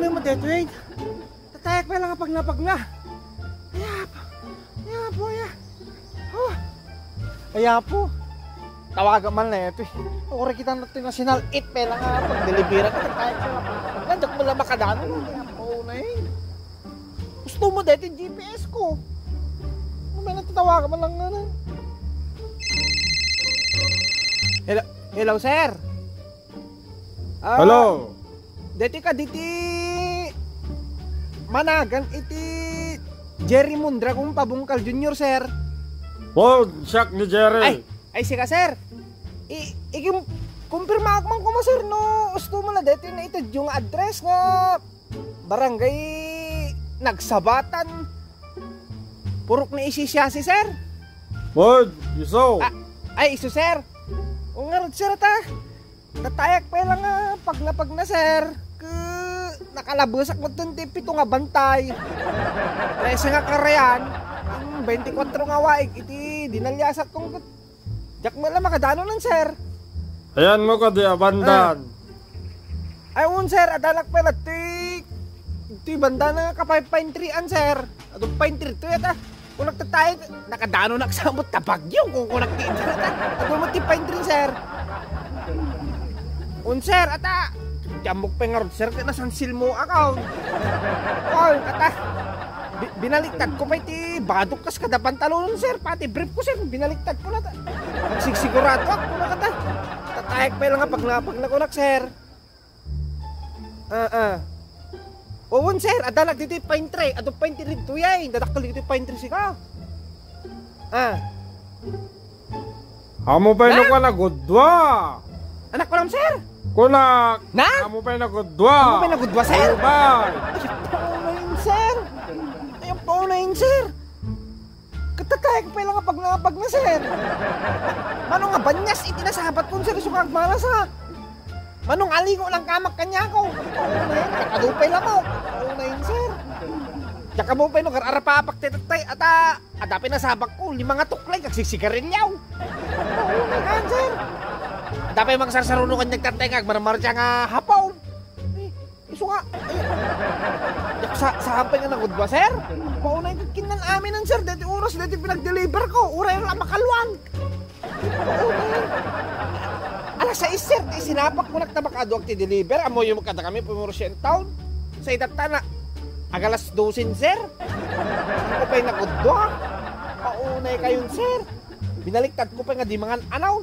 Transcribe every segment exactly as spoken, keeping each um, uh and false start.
Ano mo, Detroit? Tatayak pa lang ang pagnapagna. Ay, apo. Ay, apo, ay, ah. Oh. Ay, apo. Tawagan man na ito eh. Uri kita na ito national eight pa lang nga pagdelibera ka. Tatayak pa lang. Nandiyak mo lang makadano. Ay, apo na eh. Gusto mo dito yung G P S ko. Ano ba, natatawagan man lang nga na? Hello, hello, sir. Ah, Hello. Deti ka diti managan iti Jerry Mondragon Pabungkal Junior, sir. Oh, siak ni Jerry. Ay, ay, sika, sir. I, ikim, kumpirmaak man kuma, sir, no gusto mo na deti na ito yung address nga barangay Nagsabatan. Purok na isisiasi, sir. Boy, iso. Ah, ay, iso, sir. O nga rod, sir, ta. Tatayak pa lang nga pagnapagna, sir. Ke, nakalabesak mo ti pito nga bantay. Trese nga karean. Ang twenty-four nga waig, iti dinalyasak kong ket. Diak mo lang makadano nan, sir. Ayan mo ka di abandan. Ah. Ay, un, sir, adanak pa na ti, ti banda na kapay pine tree an, sir. Adu pine tree to yata. Kunak tatay, nakadano nagsabot ta bagyo kung kunak ti, sir, ata. Adu mo ti pine tree, sir. Un, sir, ata. Diamok pa nga rod, sir, kaya nasansil mo, akaw. Ay, ata. Bi-, binaliktad ko pa iti badok kas kada pantalon, sir. Pati brief ko, sir, binaliktad ko na ta. Nagsigsigurado ako, kunak ata. Tatayak pa lang nga pagnapagna kunak, sir. Ah, ah. Uwan, sir, adanak dito yung pine tree. Adu pine tree dito, yay. Dadakkel dito yung pine tree, sika. Ah. Amo pay no Na? Ka nagudwa. Anak ko lang, sir. Kunak. Na? Amo pay nagudwa. Amo pay nagudwa, sir? Bye. Ay, pauna yun, sir. Ay, pauna yun, sir. Katatayag pa lang nga pagnapag na, sir. Mano nga banyas iti nasabat ko, sir, isu nga agmalas, ha? Mano nga alingo lang kamak kanya ko. Pauna yun, nakadupay lang mo. Pauna yun, sir. Diyak ka mo pa yun, ngararapapak ti tatay, ata, adapay nasabak ko, lima nga tuklay, kag sigarilyo. Pauna yun, sir. Adapay mangsarsaruno kanyag tatay, nga agmarmarcha nga hapon. Eh, isu nga, ay, yak sa, saan pa nga nagudwa, sir? Pauna yung kinnan amin, sir, dati oras, dati pinag-deliver ko, uray lang makaluan. Pauna yun. Alas sais, sir, di sinapak mo nagtabak aduak ti deliver, amo yung kada kami, pumuro siya ang taon. Sa idatta na, agalas dosin, sir. Saan ko pa'y nagudwa? Paunay kayon, sir. Binaliktad ko pa nga di mangan anaw.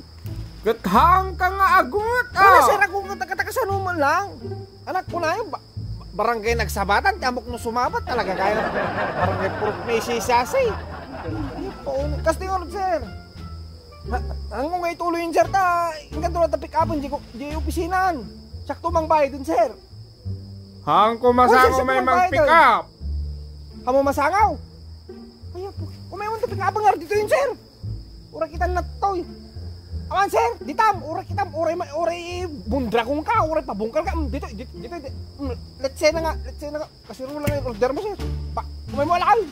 Ket haan ka nga agunget, Wala, ah. Sir, agunget, kata kasano man lang. Anak ko na yun, ba-, barangay Nagsabatan, ti amok no sumabat, talaga kaya na barangay Purok Messi, Sasi. Ay, paunay. Kasdi nga, sir. Ha, hango nga ituloy yun, sir, ta, ingkan doon ta pick-upon, di ko, di opisinaan. Sakto mang bayad dun, sir. Haan ko masango may mang pick up. Haan mo masangaw? Ay, apo. Kung may unta pick up nga dito yun, sir. Uray kita nattoy. Awan, sir, ditam, uray kitam, uray ma-, uray bundrakong ka, uray pabungkal ka. Mm, dito, dito, dito, dito. Mm, let's say na nga, let's say na nga. Kasi lang yung order mo, sir. Pa, kung may mo alam.